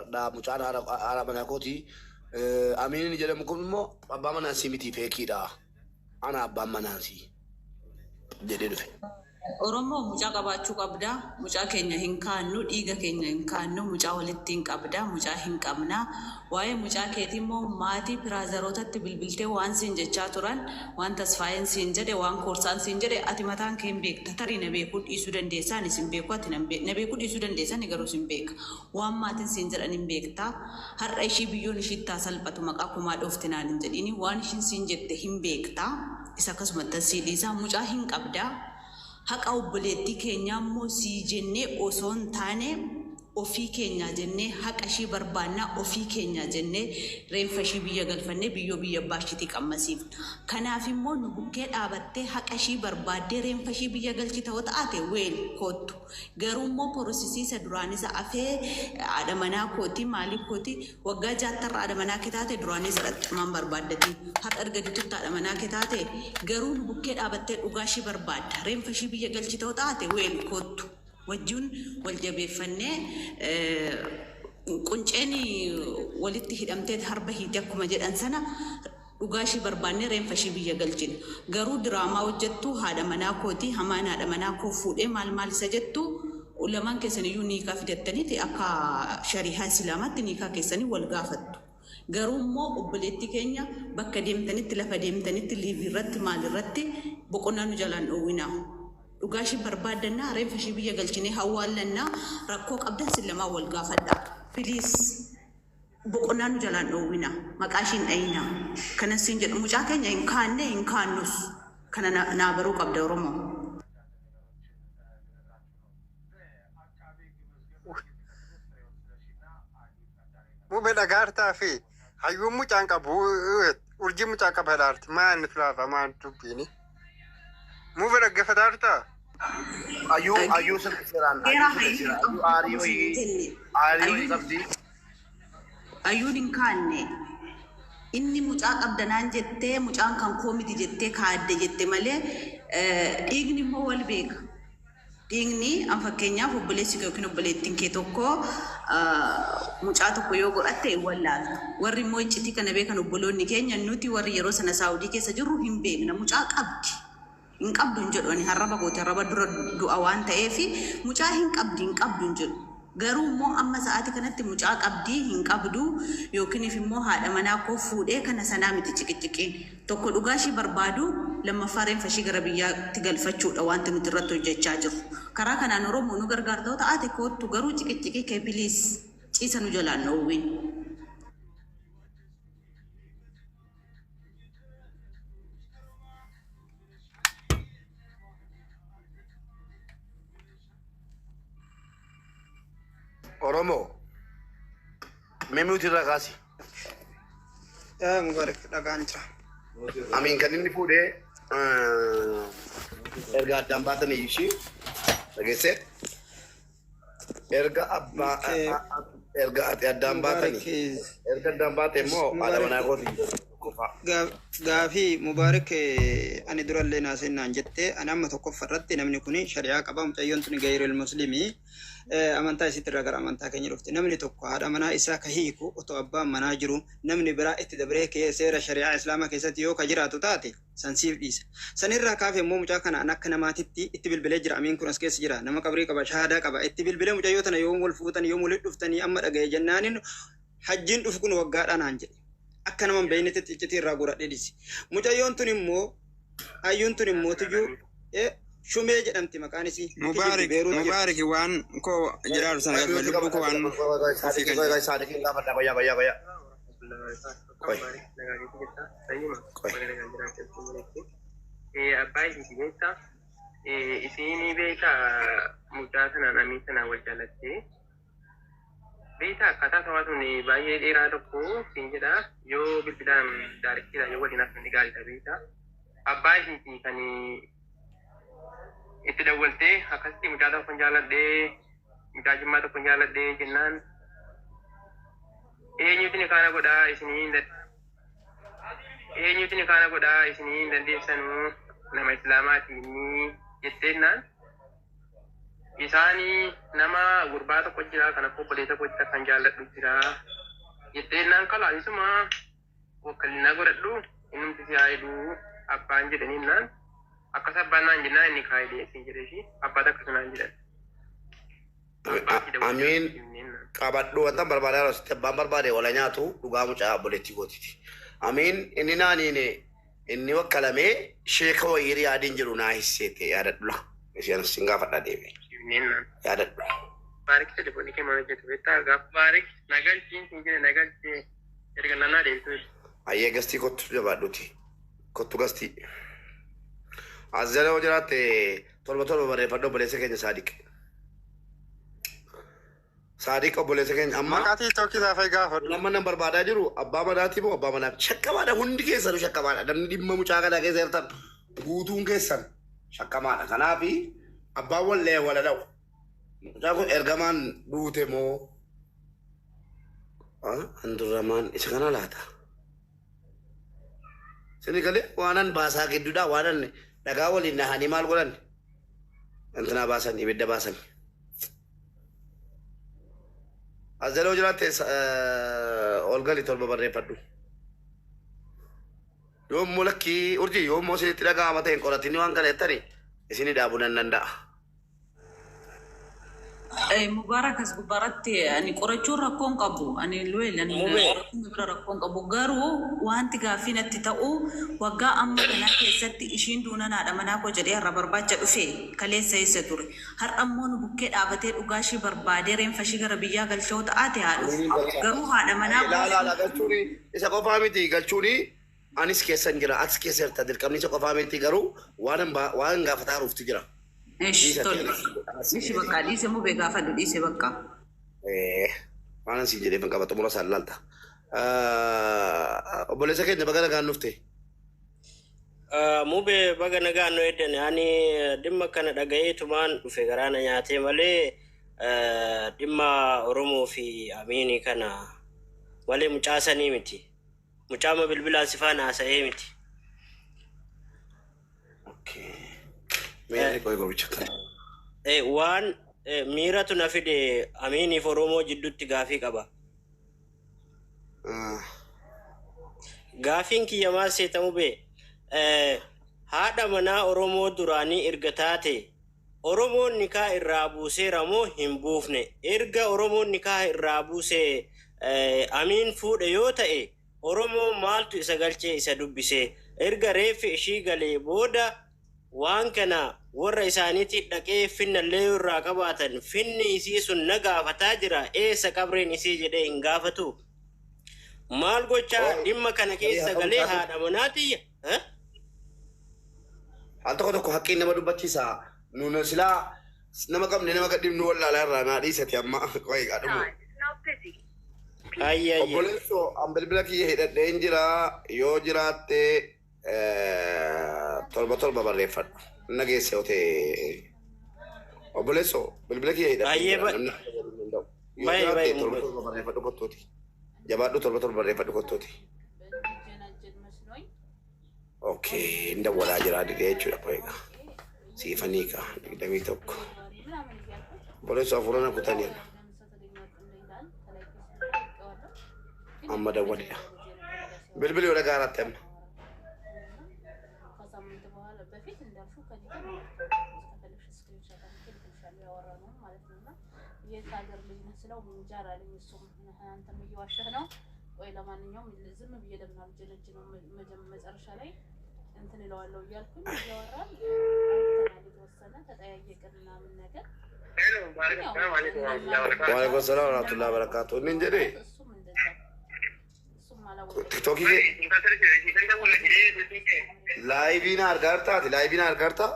Fudhadhaa, mucaan haadha manaa kooti. Amiin inni jedhamu kun immoo abbaa manaa sii miti, feekiidha. Ana abbaan manaa sii jedhee dhufe. Oromoo, mucaa qabaachuu qabda. Mucaa keenya hin kaannu, dhiiga keenya hin kaannu, mucaa walitti hin qabda, mucaa hin qabna. Waa'ee mucaa keetii immoo maatii brother'ootatti bilbiltee waan siin jechaa turan, waan Tasfaayeen siin jedhe, waan Koorsaan siin jedhe ati mataan kee hin beekta. Tarii na beekuu dhiisuu dandeessaa, ani sin beeku, ati na beekuu dhiisuu dandeessa, ani garuu sin beeka. Waan maatiin siin jedhan hin beekta. Har'a ishii biyyoon ishiitti haa salphatu, maqaa kumaa dhoofte naan hin jedhini. Waan ishiin siin jette hin beekta. Isa akkasumatti sii dhiisa. Mucaa hin qabda. Haqa obboleettii keenyaa immoo sii jennee osoo hin taane, ofii keenyaa jennee haqa ishii barbaannaa, ofii keenyaa jennee reenfa ishii biyya galfannee biyyoo biyya abbaa ishiitii qammasiifna. Kanaaf immoo nu bukkee dhaabattee haqa ishii barbaaddee reenfa ishii biyya galchita yoo ta'ate, well, koottu. Garuu immoo process'ii isa duraan isa afee haadha manaa kooti, maaliif kooti, waggaa 60rra haadha manaa kee taate duraanis jedhaxxumaan barbaaddati. Har'a erga ditutti haadha manaa kee taate, garuu nu bukkee dhaabattee dhugaa ishii barbaadda. Reenfa ishii biyya galchita yoo ta'ate, well, koottu. Wajjin wal jabeeffannee, qunceen walitti hidhamtee harba hiite akkuma jedhan sana, dhugaa ishii barbaannee reenfa ishii biyya galchina. Garuu diraamaa hojjettu, haadha manaa kooti, hamaan haadha manaa koo fuudhee maal maal isa jettu, lamaan keessan iyyuu niikaa fidattaniiti akka sharihaa Islaamaatti niikaa keessanii wal gaafattu. Garuu immoo obboleettii keenya bakka deemtanitti, lafa deemtanitti, live'ii irratti, maal irratti boqonnaa nu jalaan dhoowwinaa. Dhugaa ishii barbaaddannaa, reenfa ishii biyya galchinee hawwaallannaa, rakkoo qabdan sin lamaan wal gaafadhaa. Please, boqonnaa nu jalaan dhoowwinaa. Maqaa ishiin dhayinaa. Kanan siin jedhu, mucaa keenya hin kaanne, hin kaannus. Kana naa baruu qabda, Oromoo. Mube, dhagaartaa fi hayyuun mucaan qabu, urjii mucaa qaba jedhaarti. Maal ni filaafa, maal dubbiini? Mube, dhaggeeffataartaa? Ayyuu sirreesseeraan. Seera Ayyuu hayyuu sirreesseera. hin Ayyuu qabdu aarii qabu siin wayii jenne. aarii wayii Ayyuun qabdi. Ayyuun hin kaanne. Inni mucaa qabda naan jettee, mucaan kan koo miti jettee kaadde jette malee, dhiigni immoo wal beeka. Dhiigni an fakkeenyaaf obboleessi kee yookiin obboleettiin kee tokko mucaa tokko yoo godhatte hin wallaaltu. Warri immoo iccitii kana beekan obboloonni keenya, nuti warri yeroo sana Saawudii keessa jirru hin beekna. Mucaa qabdi. Hin qabdu hin jedhu ani, harraba goote, harraba dura du'a waan ta'eef mucaa hin qabdi, hin qabdu hin jedhu. Garuu immoo amma sa'aatii kanatti mucaa qabdii hin qabdu yookiin immoo haadha manaa koo fuudhee kana sanaa miti ciqiciqiin. Tokko dhugaa ishii barbaadu, lammaffaa reenfa ishii gara biyyaatti galfachuudha wanti nuti irratti hojjechaa jirru. Karaa kanaan Oromoo nu gargaartoo ta'ate koottu, garuu ciqiciqii kee please ciisa nu jalaan dhoowwiin. Oromoo, mee mute'ii irraa kaasi. Yaa Mubarak, dhagaan jira. Amiin kan inni fuudhee erga addaan baatanii ishii dhageessee erga abbaa erga ati addaan Mubarak baatanii erga addaan baate immoo haadha manaa kooti tokkoffaa. Gaafii Mubarak, ani durallee naasennaan jette, ani amma tokkoffa irratti namni kun shari'aa qaba, mucayyoon tun gayril muslimii, amantaa isitti irraa gara amantaa keenya dhufte. Namni tokko haadha manaa isaa ka hiiku otoo abbaan manaa jiru namni biraa itti dabree kee seera shari'aa Islaamaa keessatti yoo ka jiraatu taate san siif dhiisa. Sanirraa kaafe immoo mucaa kana an akka namaatitti itti bilbilee jira. Amiin kun as keessa jira, nama qabrii qaba, shahaadaa qaba. Itti bilbilee, mucayyoo tana yoom wal fuutan, yoom walitti dhuftanii, amma dhagaye jennaanin, hajjiin dhufu kun waggaadhaa naan jedhe. Akka nama hin beeknetti iccitii irraa guuradhee dhisi. Mucayyoon tun immoo, hayyuun tun immoo tuyyuu Shumee jedhamti maqaan isii. Mubaarik. Beeruut jirti. Mubaarik, waan koo jedhaaru sana galma lubbuu koo waan ofii kan jedhu. Saadiqiin gaafadha, qoyyaa qoyyaa qoyyaa. Qoy. Qoy. Abbaa isiiti beektaa? Isiin beekaa mucaa sanaan, amiin sanaan wal jaalattee. Beektaa, akkaataa sabaa sun baay'ee dheeraa tokko siin jedha, yoo bilbilaan direct'iidhaan yoo waliin haasofne gaariidha, beektaa. Abbaa isiiti kan itti dawwaltee akkasitti mucaa tokkon jaaladhee, mucaa Jimmaa tokkon jaaladhee jennaan, eenyutu ni kaana godhaa isinii hin eenyutu ni kaana godhaa isinii hin dandeessanuu, nama Islaamaati inni jetteennaan. Isaanii nama gurbaa tokko jira kan akka obboleessa kootti kan jaalladhu jira. Jettee naan kalaa isuma wakkalinaa godhadhu innumti si haa hidhuu abbaan jedhanii naan akkas abbaan naan jennaan inni kaayidee siin jedhee fi abbaatu akkas naan jedhan. Amiin qabadhu wanta barbaadaa yeroo sitti abbaan barbaade wala nyaatu dhugaa mucaa obboleettii kootiiti. Amiin inni naaniin inni wakkalamee sheeka wayii riyaadiin jedhu naa hisseete yaadadhu la. Isheen sin gaafadha deeme yaadadhu. Baarik telefoonii kee maal hojjetu beektaa gaafa baarik nagalchiin siin jedhe nagalchee erga naannaa deemtu. Ayyee gastii kottu jabaadhuti. Kottu gastii. As jala yoo jiraatte torba torba barreeffadhu obboleessa keenya Saadiq. Saadiq obboleessa keenya amma Maqaa tiiktookii isaa fa'i gaafadhu. nama nan barbaadaa jiru abbaa manaati moo abbaa manaaf shakkamaadha hundi keessanuu shakkamaadha namni dhimma mucaa kanaa keessa jirtan guutuun keessan shakkamaadha kanaafi abbaan wallee wala dha'u mucaa kun ergamaan duute moo handurramaan isa kana laata sini galee waanan baasaa gidduudha waanan dhagaa waliin nahanii maal godhan intinaa baasan ibidda baasan as jala yoo jiraatte ol gali torba barreeffadhu. Yoo immoo lakkii urjii yoo immoo isinitti dhaga'ama ta'e hin qoratini waan kana jettani isinii dhaabuu nan danda'a. Mubaarak as gubbaarratti ani qorachuun rakkoo hin qabu. Ani luweel ani Mubee. qorachuun bira rakkoo hin qabu. Garuu wanti gaaffii natti ta'u waggaa amma kanaa keessatti ishiin duunaan haadha manaa koo jedhee har'a barbaacha dhufe kaleessa eessa ture. Har'a immoo nu bukkee dhaabatee dhugaa ishii barbaadee reenfa ishii gara biyyaa galchoo ta'aate haa dhufu. Garuu haadha manaa Laa koo laa laa galchuuni isa qofaa miti galchuuni anis keessan jira atis keessa jirta dirqamni isa qofaa miti garuu waan waan gaafataa ruuftu jira. Ishi Dhiisati tole. anis Ishi bakka dhiise mubee gaafadhu dhiise bakka. Waan siin jedhee kan qaba xumura isaan laalta. Obboleessa keenya baga nagaan dhufte. Mubee baga nagaan nu eddan ani dhimma kana dhagayeetumaan dhufe garaana nyaatee malee dhimma Oromoo fi Amiinii kana malee mucaa sanii miti. Mucaama bilbilaan si faana haasa'ee miti. Mee qoy gobicha kana. Waan miiratu na fide Amiiniif Oromoo jidduutti gaafii qaba. Gaafiin kiyya maal seeta mubee? Haadha manaa Oromoo duraanii erga taate Oromoon nikaa irraa buuseera moo hin buufne? Erga Oromoon nikaa irraa buusee Amiin fuudhe yoo ta'e Oromoon maaltu isa galchee isa dubbise? Erga reeffi ishii galee booda waan kana warra isaaniitti dhaqee finnallee yoo irraa qabaatan finni isii sun na gaafataa jira eessa qabreen isii jedhee hin gaafatu. Maal gochaa dhimma kana keessa galee haadha manaatiyya? Al tokko tokko haqqiin nama dubbachiisa. Nuun silaa nama qabne nama gadhiifnu wallaalaa irraa naa dhiisati amma qoy dhumu. Ayya ayya. Obboleessoo an bilbila kiyya hidhadheen jira yoo jiraatte torba torba barreeffadhu. Na geesse yoo ta'e obboleessoo bilbila kiyya hidhadheen Baay'ee jira namni akka godhuu hin danda'u. Yoo baay'ee jiraatte baay'ee torba mubee. torba barreeffadhu kottuuti. Jabaadhu torba torba barreeffadhu kottuuti. Okay, hin dawwalaa jira didee jechuudha qoy egaa. Siifanii ka 21. Obboleessoo hafuura na kutanii amma dawwalidha. Bilbili yoo dhagaa irratti amma. Waalaikum salaam warahmatullahi wabarakatuh. Inni hin jedhee tiktookii kee laayivii na argaa jirtaati laayivii na argaa jirtaa?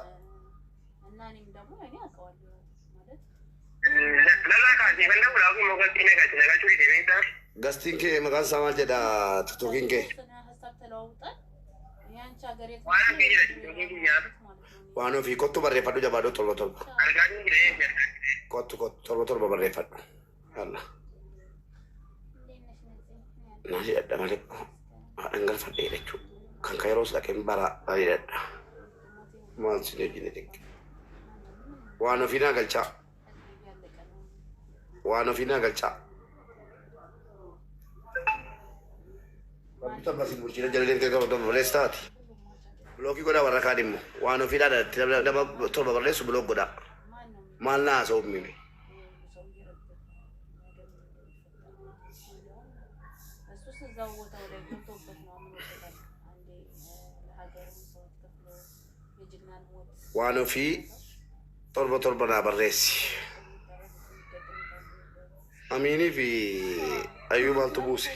Gastiin kee maqaan isaa maal jedha tiktookiin kee? Waan ofii kottu barreeffadhu jabaadhu torba torba. Kottu kottu torba torba barreeffadhu. Yalla. Naa hidhadha malee haadhan galfadhee jechuudha. Kan kairoos dhaqeen bara hidhadha. Maal sin hojii xiqqe. Waan ofii naa galchaa. Waan ofii naa galchaa. Rabbi torba siin bulchiina jala deemtee torba torba barreessi taati. Bilookii godhaa warra kaan immoo waan ofii dhaadha nama torba barreessu bilook godhaa. Maal naa haasa'uuf mimi. Waan ofii torba torba naa barreessi. Amiinii fi Ayyuu maaltu buuse?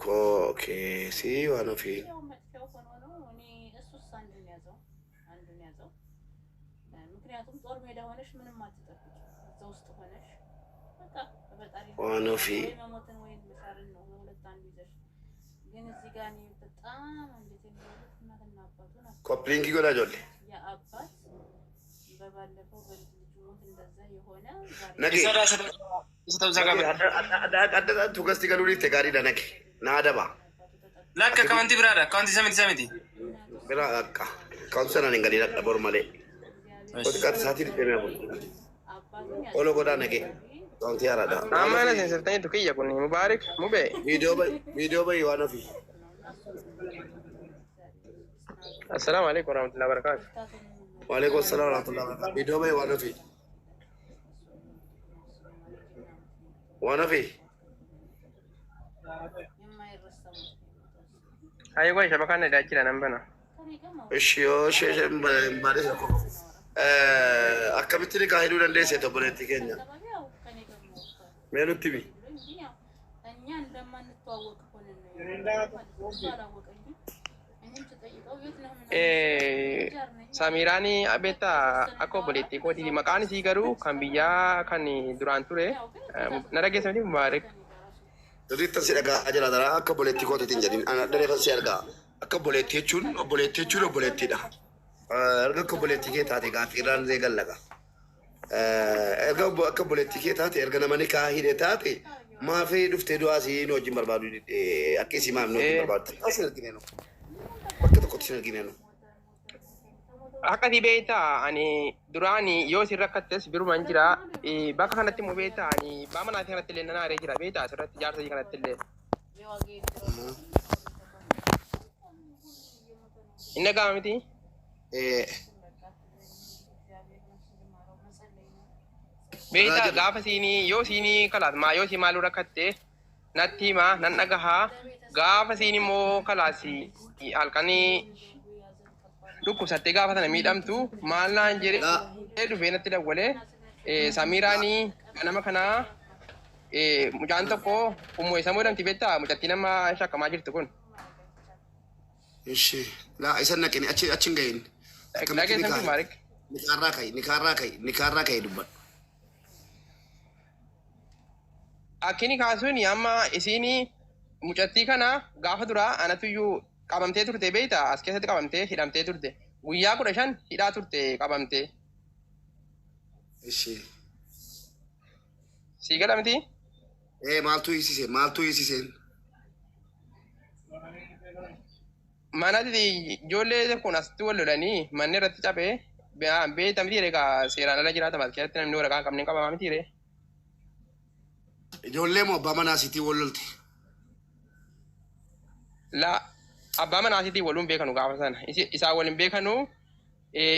Kookeesii waan ofii. Waan ofii. Copy link godhaa ijoollee. Nagee. Isa Adda adda gasti galuu dhiifte gaariidha nage. Naa adaba. Lakka akkaawuntii biraadha. Akkaawuntii isa miti isa miti. Bira akka. Ka'umsa sanaan hin galiin adda bor malee. Qoxiqqaatti isaatii 24. Olo godhaa nage. Akkaawuntii haaraadha. Amma ana seensiftaniitu kiyya kun Mubaarik Mubee. Viidiyoo bahi waan ofii. Assalaamu alaikum warahmatullahi wabarakatuh. Waalaikum salaam warahmatullahi wabarakatuh. Viidiyoo bahi waan ofii. Waan ofii. Hayi goy shabakaan na jira nan bana. Ishi yoo ishee ishee hin baane isa qofa. Akkamitti nikaa hidhuu dandeesse obboleettii keenya? Mee nutti himi. Samiiraan beektaa akka obboleettii kootiiti. Maqaan isii garuu kan biyyaa kan duraan ture na dhageessa miti Mubaarik. Sirriittan si dhaga'aa jira taraa akka obboleettii kootiitiin hin jedhin. Ana dareefan si argaa. Akka obboleettii jechuun obboleettii jechuun obboleettiidha. Erga akka obboleettii kee taate gaaffii irraan see gallaqa. Erga akka obboleettii kee taate erga nama nikaa hidhe taate maafii dhuftee du'aa sii nu wajjin barbaadu akka isii maaf nu wajjin barbaadu. Takkaa sin argine nu. Bakka tokkotti sin argine nu. Akkasii beektaa ani duraani yoo isin rakkattes biruman jira. Bakka kanatti immoo beektaa ani baama naatii kanatti illee nan aaree jira beektaa asirratti jaarsa kanatti illee. Inni dhaga'ama miti. Beektaa gaafa siinii yoo siinii kalaas maa yoo siin maaluu rakkatte natti himaa nan dhagahaa gaafa siin immoo kalaas halkanii dhukkubsattee gaafa sana miidhamtu maal naan jedhee dhufee natti dawwalee Samiiraanii ganama kanaa mucaan tokko ummoo isa jedhamti beektaa mucattii nama shakkamaa jirtu kun. Ishi laa isa naqini achi achi hin gahin. Akkamitti Dhageessan nikaa kun maarik? nikaarraa ka'i nikaarraa ka'i nikaarraa ka'i dubbadhu. Akkini kaasuun amma isiin mucattii kana gaafa duraa anatuyyuu qabamtee turte beektaa as keessatti qabamtee hidhamtee turte guyyaa 15 hidhaa turte qabamtee. Ishi. Sii gala miti? Ee maaltu hiisise maaltu hiisiseen? Manatti ijoollee kun asitti wal lolanii manni irratti cabee beekta miti egaa seeraan ala jiraatama as keessatti namni waraqaa hin qabne hin qabamaa miti ree. Ijoollee moo abbaa manaa sitii wal lolte? La abbaa manaa sitii waluun beekanu gaafa sana isaan wal hin beekanu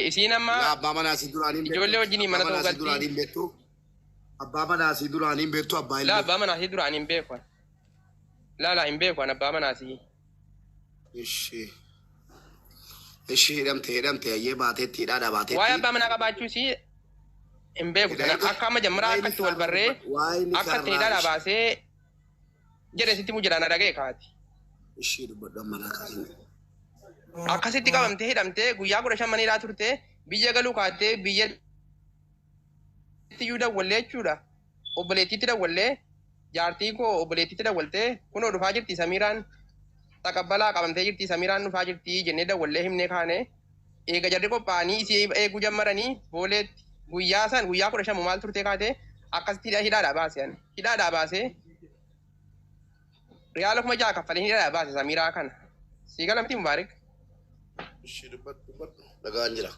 isiin amma La abbaa manaa sii duraanii hin beektu. ijoollee wajjiniin Abbaa mana ta'uu manaa sii galti. duraanii hin beektu. Abbaa manaa sii duraanii hin beektu abbaa La illee. abbaa manaa sii duraanii hin beeku. La la hin beeku an abbaa manaa sii. Ishi. Ishi hidhamte hidhamte ayyee baateetti hidhaadha Waa'ee baateetti. abbaa manaa qabaachuu isii hin beeku sana akka amma jammaraa akka itti wal barree Waa'ee akka itti nikaarraa hidhaadhaa baasee jedhe sitti muu jedhaan dhaga'e kaati. Ishii dubbadhu amma naa kaasin. Akkasitti qabamtee hidhamtee guyyaa 15 mana hidhaa turte biyya galuu kaattee biyyatti iyyuu dawwallee jechuudha. Obboleettiitti dawwallee jaartii koo obboleettiitti dawwaltee kunoo dhufaa jirti Samiiraan taqabbalaa qabamtee jirti Samiiraan dhufaa jirti jennee dawwallee himnee kaane eega jarri qophaa'anii isii eeguu jammaranii booleetti guyyaa san guyyaa 15 maal turtee kaate akkasitti hidhaadhaa baase ani hidhaadhaa baasee riyaala 6,000 kaffalee hidhaadhaa baase Samiiraa kana Sii gala miti Mubaarik? Ishii dubbadhu dubbadhu. Dhagaan jira.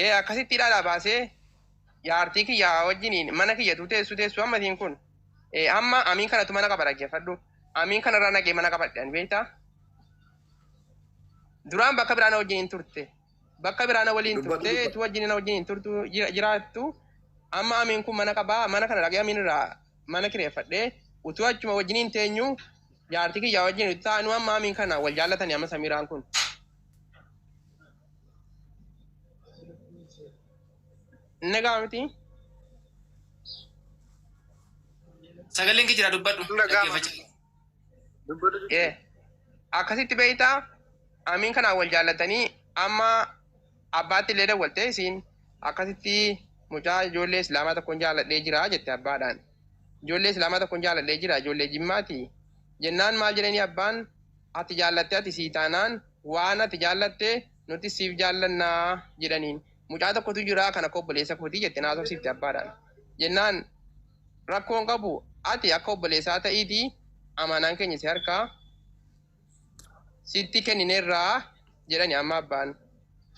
Ee akkasitti hidhaadhaa baasee jaartii kiyya wajjiniin mana kiyyatu teessu teessu amma isiin kun. Ee amma amiin kanatu mana qaba dhaggeeffadhu. Amiin kanarraa naqee mana qabadhe ani beektaa? Duraan bakka biraa na wajjiniin turte. Bakka biraa na waliin Dubbadhu turte dubbadhu. tu wajjin na wajjiniin turtu jiraattu. Amma amiin kun mana qabaa mana kana dhaqee amiin irraa mana kireeffadhee utuu achuma wajjiniin teenyu jaartii kiyya wajjin taanu amma amiin kana wal jaallatanii amma Samiiraan kun. Nagaa miti? Sagaleen kee jira dubbadhu. Dhaga'ama. Dhaggeeffachaa. Ee akkasitti beektaa amiin kanaan wal jaallatanii amma abbaatti illee dawwaltee isiin akkasitti mucaa ijoollee islaamaa tokkoon jaalladhee jira jette abbaadhaan. Ijoollee islaamaa tokkoon jaalladhee jira ijoollee jimmaati. Jennaan maal jedhanii abbaan ati jaallatte ati sii taanaan waan ati jaallatte nuti siif jaallannaa jedhaniin. Mucaa tokkotu jira kan akka obboleessa kootii jette naasofsiifte abbaadhaan. Jennaan rakkoon qabu ati akka obboleessaa ta'iitii amaanaan keenya si harkaa sitti kennineerraa jedhani amma abbaan.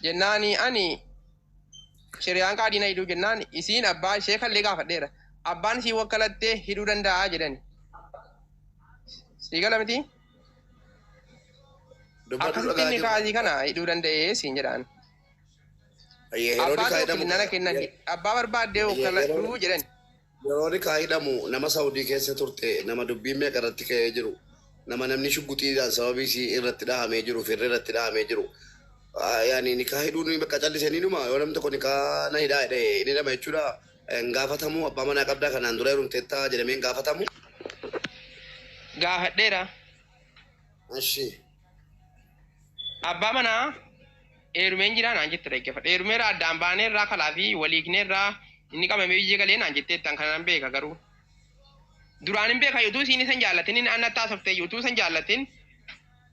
Jennaani ani shiriyaan qaadii na hidhuu jennaan isiin abbaa ishee kallee gaafadheera. Abbaan isii wakkalattee hidhuu danda'a jedhani. Sii gala miti? Dubbadhu Akkasitti dhagaa inni jiru. kaasii kana hidhuu danda'ee siin jedhaan. Yeroo Abbaa nikaa hidhamu tokko nana kennan abbaa barbaaddee wakkaladhuu jedhani. yeroo nikaa hidhamu nama Saawudii keessa turte nama dubbii meeqa irratti ka'ee jiru nama namni shugguxiidhaan sababii isii irratti dhahamee jiru firri irratti dhahamee jiru. Yaani nikaa hidhuun bakka callisanii dhuma yoo namni tokko nikaa na hidhaa jedhee inni nama jechuudha. Hin gaafatamu abbaa manaa qabdaa kanaan dura heerumteettaa jedhamee hin gaafatamu. Gaafadheera. Ashi. Abbaa manaa heerumeen jira naan jette dhaggeeffadhe. Heerumeera addaan baaneerraa kalaa fi waliigneerraa inni qabamee biyya galee naan jetteettan kanaan beeka garuu. Duraan hin beeka utuu isiin isan jaallatin inni anna taasiftee utuu isan jaallatin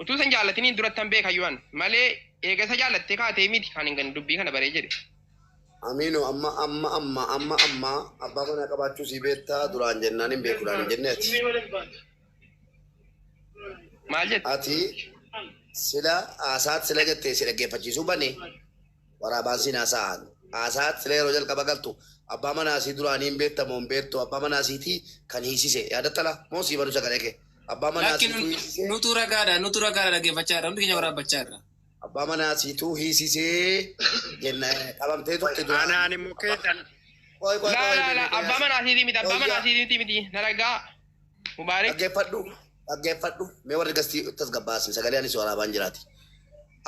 utuu isan jaallatin durattan beeka yu'an malee eega isa jaallattee kaatee miti kan hin dubbii kana baree jedhe. Amiino amma amma amma amma amma abbaa manaa qabaachuu sii beektaa duraan jennaan hin beeku naan hin jenne ati. Maal jette? Ati sila haasaat sila jettee si dhaggeeffachiisuu bane waraabaan siin haasa'an. Haasaat sila yeroo jalqaba galtu abbaa manaa sii duraanii hin beektamu hin beektu abbaa manaa siitii kan hiisise yaadattala moo sii banu sagalee kee abbaa manaa Lakki siituu hiisise nutu ragaadha nutu ragaadha dhaggeeffachaa jirra hundi keenya waraabbachaa jirra. abbaa manaa siituu hiisisee jenna qabamtee turte duraan. Anaan immoo keessan Qoy qoy Laa qoy laa laa abbaa manaa siitii miti abbaa manaa siitii miti na dhagaa. Mubaarik. Dhaggeeffadhu dhaggeeffadhu mee warri gastii tasgabbaasin sagalee anis waraabaan jiraati.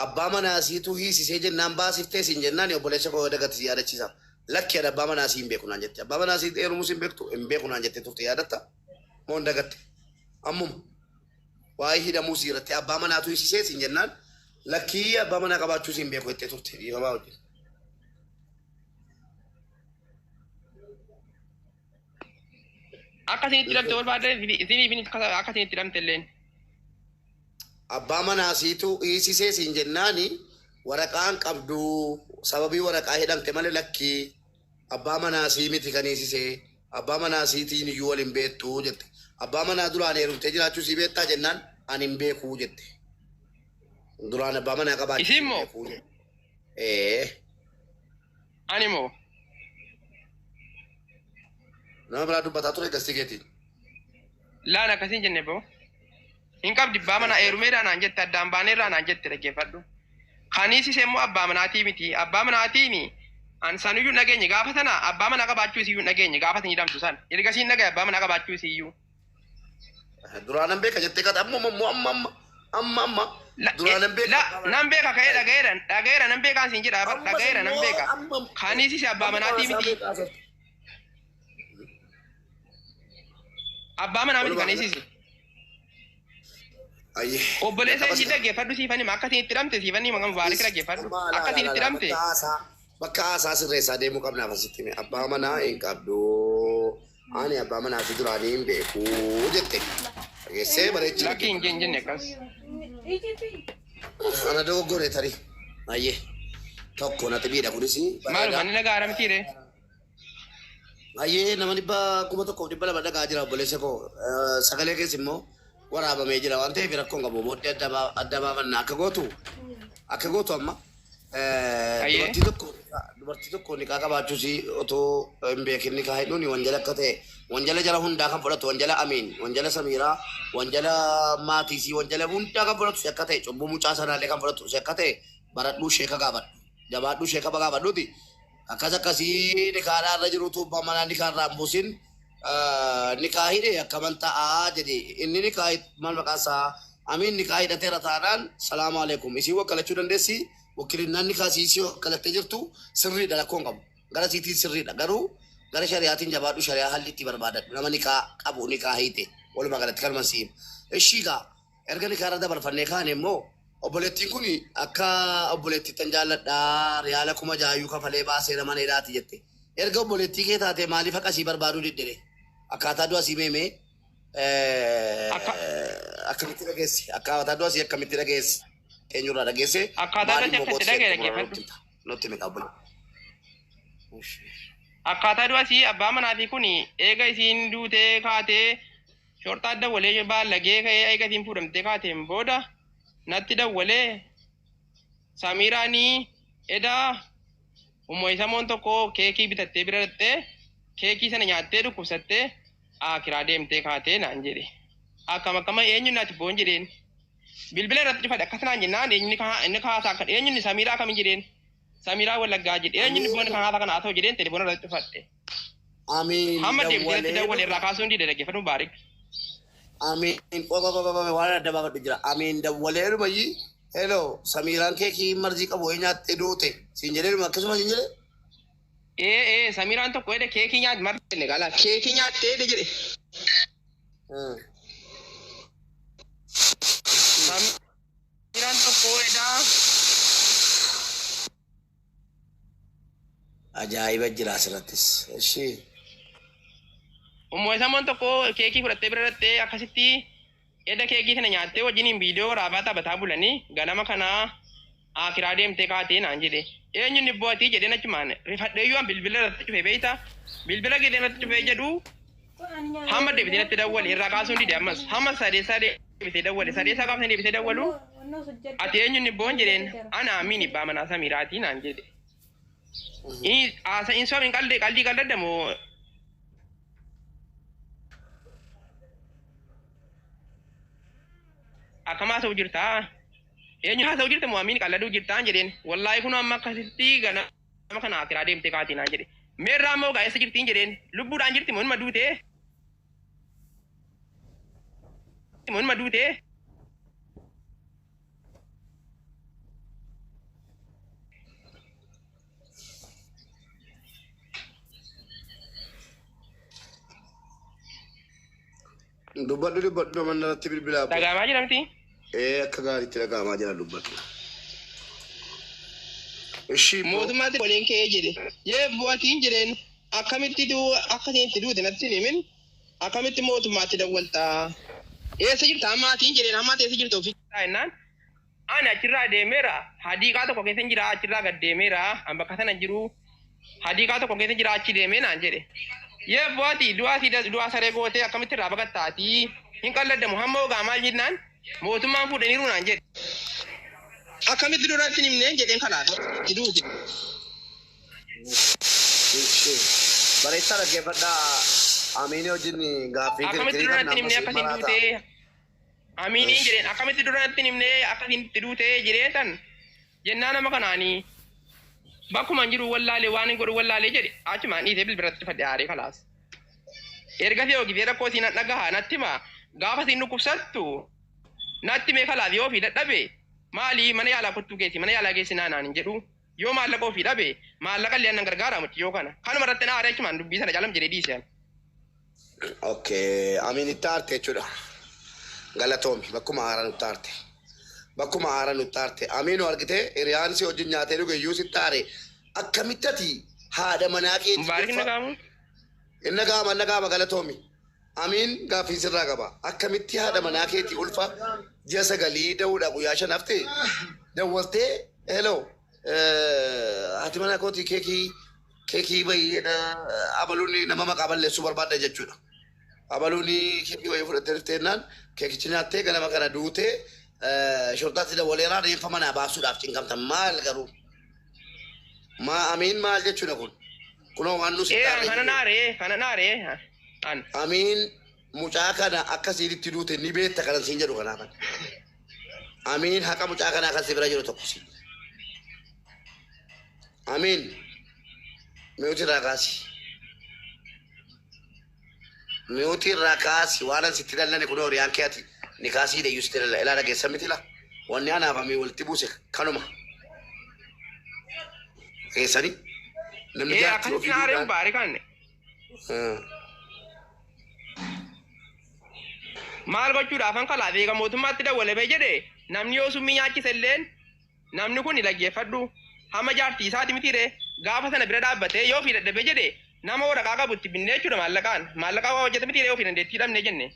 Abbaa manaa siituu hiisisee jennaan baasiftee siin jennaan obboleessa koo dagatti si yaadachiisa. Lakki ani abbaa manaa sii hin beeku naan jette. Abbaa manaa sii heerumuus hin beektu hin beeku naan jette turte yaadatta moo hin dagatte. Ammuma waa'ee hidhamuu sii irratti abbaa manaatu hiisisee siin jennaan lakkii abbaa manaa qabaachuu siin beeku jettee turte dhiifamaa wajjin. Akka isinitti hidhamte barbaadde isiniif akka isinitti hidhamte illeen. Abbaa manaa siitu hiisisee siin jennaani waraqaan qabdu sababii waraqaa hidhamte malee lakkii abbaa manaa sii miti kan hiisisee abbaa manaa siitiin iyyuu wal hin beektu jette. Abbaa manaa duraan heerumtee jiraachuu sii beektaa jennaan ani hin beekuu jette. Duraan abbaa manaa qabaachuu Isiin hin moo? beekuu jette. Ee Ani moo? nama biraa dubbataa ture gastii keetiin. Laan akkasiin jenne boo. Hin qabdi abbaa manaa heerumeedhaa naan jette addaan baaneerraa naan jette dhaggeeffadhu. Kan hiisise immoo abbaa manaatii miti. Abbaa manaatiin an sanuyyuu hin dhageenye gaafa sana abbaa manaa qabaachuu isiyyuu hin dhageenye gaafa isin hidhamtu sana. Ergasii hin dhagaye abbaa manaa qabaachuu isiyyuu. Duraan hin beeka jettee kata amma amma amma amma amma amma La duraan hin beeka. la nan beeka ka'ee dhagayeera dhagayeera nan beekaan siin jedha Ammas dhagayeera nan immoo beeka. amma Kan hiisise abbaa amma manaatii haasaa miti. beekaa haasofte. Abbaa manaa miti Walumaa kan galatti. hiisise. Ayyee. Obboleessa Jalqaba ishii dhaggeeffadhu siifanii akka isin itti hidhamte siifanii maqaan Mubaarik dhaggeeffadhu Amma akka isin itti hidhamte. bakka haasaa bakka haasaa sirreessaa deemuu qabnaaf asitti hime. Abbaa manaa hin qabdu. Ani abbaa manaa fi duraanii hin beeku jette. Dhageessee bareechi Lakki hin jenne akkas. Ana dogoggore tarii. Ayyee. Tokko na xibiidha kunis Maaluma bareeda. inni nagaa haramtiire. Ayyee nama 1,200 dhagaa jira obboleessa koo. Sagalee keessa immoo waraabamee jira waan ta'eef rakkoon qabu booddee adda baafannaa akka gootu amma dubartii tokko niqaa qabaachuus otoo hin beekin niqaa hidhuun wanjala akka ta'e, wanjala jara hundaa kan fudhatu, wanjala Amiin, wanjala Samiiraa, wanjala maatiisii, wanjala hundaa kan fudhatu si akka ta'e, cubbuu mucaa sanaallee kan fudhatu si akka ta'e baradhuu, sheeka gaafadhu, jabaadhuu, sheeka gaafadhuuti. Akkas akkasii nikaadhaa irra jirutu manaa nikaa irraa hin buusin nikaa hidhe akkaman ta'aa jedhe. Inni nikaa maal maqaa isaa Amiin nikaa hidhateera taanaan, salaamu alaikum, isii wakkalachuu dandeessi. Wakkilinnaan nikaa siisii wakkalattee jirtu sirriidha, rakkoon qabu gara siitiin sirriidha. Garuu gara shari'aatiin jabaadhu, shari'aa halli itti barbaadadhu, nama nikaa qabu nikaa hiite. Walumaa galatti kanuma siim. Ishii gaa erga nikaa irra dabarfannee kaane immoo, obboleettiin kun akka obboleettii tan jaalladhaa, riyaala 6,000yyuu kafalee baasee mana hidhaati jette. Erga obboleettii kee taate maaliif akkasii barbaaduu diddere? Akkaataa du'a sii meemee akkamitti dhageesse? Akkaataa du'a sii akkamitti dhageesse? Eenyurraa dhageesse? Akkaataa du'a sii akkatti dhagaye dhaggeeffadhu. Nutti himi qabbula. Akkaataa du'a sii, abbaa manaatii kun eega isiin duutee kaatee shorxaa dawwalee baallagee ka'ee, eega isiin fuudhamtee kaateen booda natti dawwalee, Samiiraanii edaa ummo tokko keekii bitattee bira dhattee, keekii sana nyaattee dhukkubsattee akiraa deemtee kaatee naan jedhe. Akkam akkama, eenyu naati boon jedheen. Bilbila irratti cufadhe. Akkas naan jennaan, eenyu inni kaasaa akka eenyu Samiiraa akkamiin jedheen. Samiiraa Wallaggaa jedhe. Eenyu boon kan haasaa kana haa ta'u jedheen, telefoona irratti cufadhe. Amiin. Hamma deebitee natti dawwale irraa kaasuun dide, dhaggeeffadhu Mubaarik. Amiin waan adda baafadhu jira. Amiin dawwalee dhumayyi. Hello, Samiiraan keekii marzii qabu wayii nyaattee duute siin jedhee dhuma akkasuma siin jedhee. Ee, Samiiraan tokko jedhe keekii nyaat marti qala keekii nyaattee jedhe. Samiiraan tokko edaa. Ajaa'iba jira asirrattis. Ishii. Ummoo isamoon tokko keekii fudhattee bira dhattee, akkasitti edda keekii sana nyaattee wajjiniin viidiyoo waraabaa taphataa bulanii ganama kanaa akiraa deemtee kaatee naan jedhe. Eenyuun dhibbo ati jedheen, achumaan rifadheeyyuu an bilbila irratti cufee beeyta. Bilbila gidee irratti cufee jedhu, hamma deebitee natti dawwale irraa kaasuun dide. Ammas hamma sadeessaa deebitee dawwale. Sadeessaa gaafa deebitee dawwalu, ati eenyuun dhibboon jedheen, ana Amiin ibbaa manaa Samiiraatii naan jedhe. Haasa in soobin qaldii qaldii qalladdamoo akkam haasa'u jirtaa? Eenyu haasa'u jirta moo Amiin qalladuu jirtaan jedheen. Wallaahi kun amma akkasitti ganama kana akiraa deemtee kaatii naan jedhe. Meerraa immoo gaa eessa jirtiin jedheen. Lubbuudhaan jirti moo inuma duutee? Moo inuma duutee? Dubbadhu, dubbadhu, nama irratti bilbilaa. Dhagaamaa jira miti? Ee, akka gaariitti dhaga'amaa jira, dubbadhu. Ishii. Mootummaatti waliin ka'ee jedhe. Yee bu'atiin jedheen, akkamitti akka isheen itti duute natti hin himin, akkamitti mootummaatti dawwaltaa? Eessa jirta ammaatiin jedheen, ammaatti eessa jirta ofii jennaan. Ani achirraa deemeera, hadiiqaa tokko keessa jira, achirraa gad deemeera, an bakka sana jiru hadiiqaa tokko keessa jira, achi deemee naan jedhe. Yee bu'aati du'aa du'aa saree gootee akkamitti irraa baqattaatii hin qalladdamu hamma ogaa maal jennaan, mootummaan fuudhaniiru naan jedhe. Akkamitti duratti hin himneen jedheen, kanaaf itti duute. Bareechaa dhaggeeffadhaa. Amiinii wajjin gaaffii Akkamitti kirkirii duratti qabna. hin himnee akkasiin duute? Amiiniin jedheen, akkamitti duratti hin himnee akkasiin itti duute jedhee tan jennaan, nama kanaanii bakkuma hin jiru wallaalee, waan hin godhu wallaalee jedhe. Achumaan dhiisee bilbilatti cufadhe aaree kalaas. Ergasii yoo gisee rakkoo isiin dhagahaa natti hima, gaafa isiin dhukkubsattu natti mee kalaas, yoo ofii dadhabe maali mana yaalaa kottuu geessi, mana yaalaa geessi naan hin jedhu, yoo maallaqa ofii dhabe maallaqa illee nan gargaara mucayyoo kana kanuma irratti na aaree achumaan dubbii sana caalam jedhee dhiise. Okay, Amiin itti aarte jechuudha. Galatoomi, bakkuma haaraa nutti aarte. Bakkuma haaraa nutti aarte. Amiinu argitee, hiriyaan si wajjin nyaatee dhuge iyyuu sitti aare. Akkamitti ati haadha manaa keetii Mubaarik nagaamu. Inni gaama, inni gaama, galatoomi. Amiin gaaffii sirraa qaba. Akkamitti haadha manaa keetii ulfa ji'a 9 da'uudha guyyaa 5 hafte dawwaltee, hello, haati manaa kootii keekii bahii abaluun nama maqaa balleessuu barbaadda jechuudha. Abaluuni keekii wayii fudhattee dhufteennaan keekicha nyaattee ganama kana duutee shortaatti dawwaleeraa reeffa manaa baasuudhaaf cinqamtan maal garuu? Maa amiin maal jechuudha kun? Kunoo waan nu Ee kana naaree kana naaree an. Amiin mucaa kana akkasiitti duute ni beekta kanan siin jedhu kanaafan. Amiin haqa mucaa kanaa kan si bira jiru tokko si. Amiin mi'uuti irraa kaasi. Mi'uuti irraa kaasi waan an sitti dallane kunoo hiriyaan kee ati ni kaasii deeyyuu sitti dalla ilaa dhageessan miti la. Wanni anaaf amiin walitti buuse kanuma. Dhageessanii namni Ee jaartii akkasitti ofii naaree duudhaan. baare kan. Maal gochuudhaaf an kalaa beeka mootummaatti dawwalamee jedhe namni yoo summii nyaachise illeen namni kun dhaggeeffadhu hamma jaartii isaati mitiire gaafa sana bira dhaabbatee yoo ofii dadhabee jedhe nama waraqaa qabu itti binnee jechuudha maallaqaan maallaqaa waa hojjeta mitiire ofii dandeettii dhabnee jenne.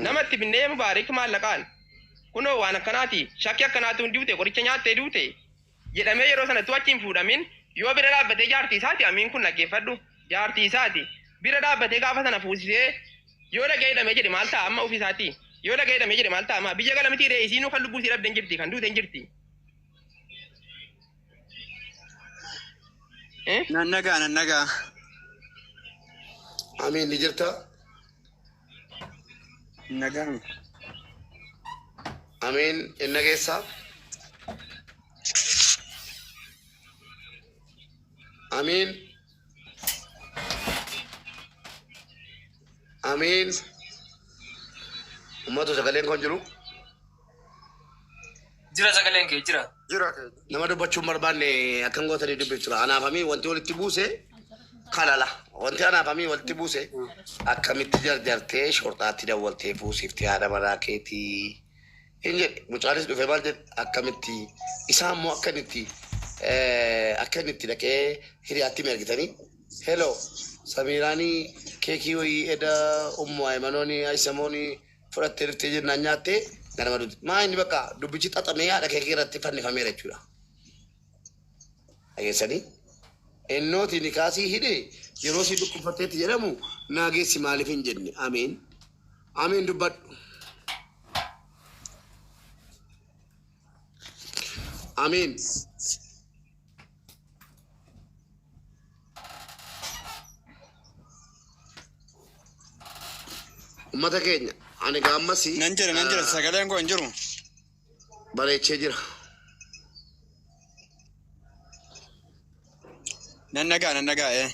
Nama itti binnee mubaarik maallaqaan kunoo waan akkanaati shakkii akkanaati hundi duute qoricha nyaattee duute jedhamee yeroo sanattuu achi hin fuudhamin yoo bira dhaabbatee jaartii isaati amiin kun dhaggeeffadhu jaartii isaati bira dhaabbatee gaafa sana fuusisee yoo dhagee hidhamee jedhe maal ta'a amma ofii isaati yoo dhagee hidhamee jedhe maal ta'a amma biyya gala miti ree isiinuu kan lubbuu isii dhabde hin jirti kan duute hin jirti. Nan nagaa nan nagaa. Amiin ni jirta. Nagaa. Amiin inna keessaa. Amiin. Amiin. Ummatu sagaleen kun jiru. Jira sagaleen kee jira. Jira kee. Nama dubbachuun barbaanne akkan gootanii dubbiftu. Anaaf amiin wanti walitti buuse kalala. Wanti anaaf amiin walitti buuse akkamitti jarjartee shorxaatti dawwaltee fuusiftee haadha manaa keetii. Hin jedhe mucaanis dhufee maal jedhe akkamitti isaan immoo akkamitti akkamitti dhaqee hiriyaatti argitanii. Hello Samiiraanii keekii wayii eda ummu Ayimanooni Ayisamooni fudhattee dhuftee jennaan nyaattee ganama duuti. Maa inni bakka dubbichi xaxamee haadha keekii irratti fannifameera jechuudha. Dhageessanii? Innooti nikaasii hidhe yeroo si dhukkubfatteetti jedhamu naageessi maaliif hin jenne amiin. Amiin dubbadhu. Amiin. Uummata keenya ani gaammasii Nan jira nan jira sagaleen koo hin jiru. Bareechee jira. Nan nagaa nan nagaa ee.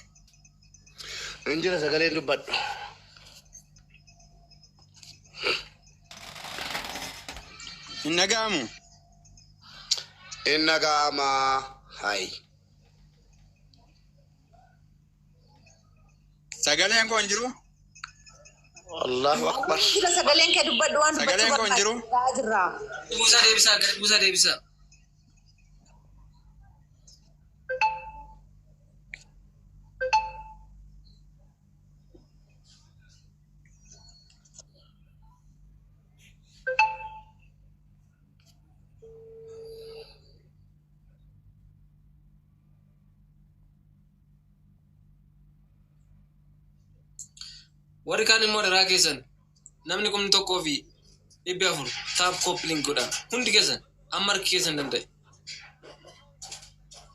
Hin jira sagaleen dubbadhu. Hin naga'amu. Hin naga'amaa hayi. Sagaleen koo hin jiru. Allahu akbar. Jira sagaleen kee dubbadhu waan dubbachuu Sagaleen koo hin jiru. barbaadu jirra. Buusaa deebisaa gadi buusaa deebisaa. Warri kaan immoo daraa keessan namni 1400 tap copy link godha. Hundi keessan amma harki keessan danda'e.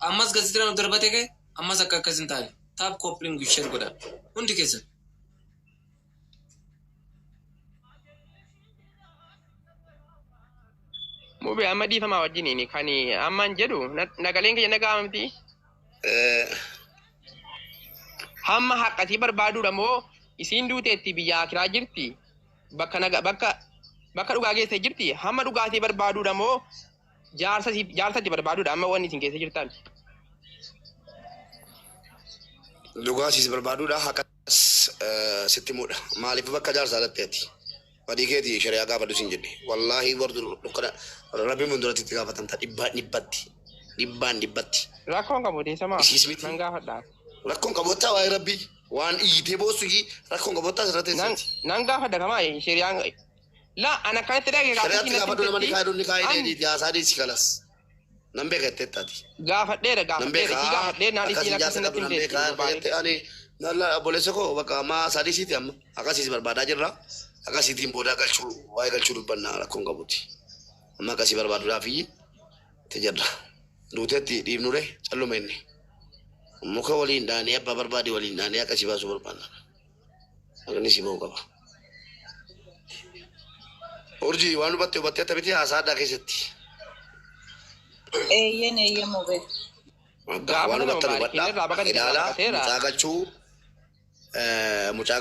Ammas gazetira nu darbate ka'e ammas akka akkas hin taane tap copy link share godha. Hundi keessan. Mubee amma dhiifamaa wajjiniin kan ammaan jedhu nagaleen keenya nagaa miti. Hamma haqqatii barbaaduudha moo isiin duuteetti biyya akiraa jirti bakka naga bakka bakka dhugaa geesse jirti hamma dhugaatii barbaaduudha moo jaarsa jaarsatti barbaaduudha amma wanni isin keessa jirtan. Dhugaa siis barbaaduudha haqas sitti muudha. Maaliif bakka jaarsaa dhatteeti? Badii keeti shari'aa gaafadhu siin jedhe. Wallaahi warri dukkana rabbiin fuulduratti itti gaafatamta dhibbaan dhibbatti. Dhibbaan dhibbatti. Rakkoon qabu teessamaa Isiis miti. Nan gaafadha. Rakkoon qaboottaa waa'ee rabbii waan iyyitee boossu rakkoon qaboottaa asirratti Nan teessatti. nan gaafadha kamaa shari'aan la ana akkanatti dhage Shari'aatti gaafadhu nama ni kaayidhu ni kaayidee dhiiti haasaa dhiisi kalas. Nan beeka jettee taati. Gaafadheera Nan gaafadheera beeka isii gaafadhee naan akkasii isiin jaarsa akkas qabdu natti nan himteetti beeka Mubaarik. jette ani nalla obboleessa koo bakka amma sadii siiti amma akkasiis barbaadaa jirra. Akkasiitiin booda galchuu waa'ee galchuu dubbannaa rakkoon qabuti. Amma akkasii barbaaduudhaaf itti jirra. Duuteetti dhiibnure calluma inni. Muka waliin dhaanee abbaa barbaade waliin dhaanee akkasii baasuu barbaanna. Maqni si ba'uu qaba. Urjii waan hubatte hubattee akkamitti haasaa addaa keessatti. Eeyyen eeyyen mubee. Waan Gaafa sana hubattan Mubaarik hubadhaa. irraa baqate irraa Ilaalaa baqateera. mucaa galchuu mucaa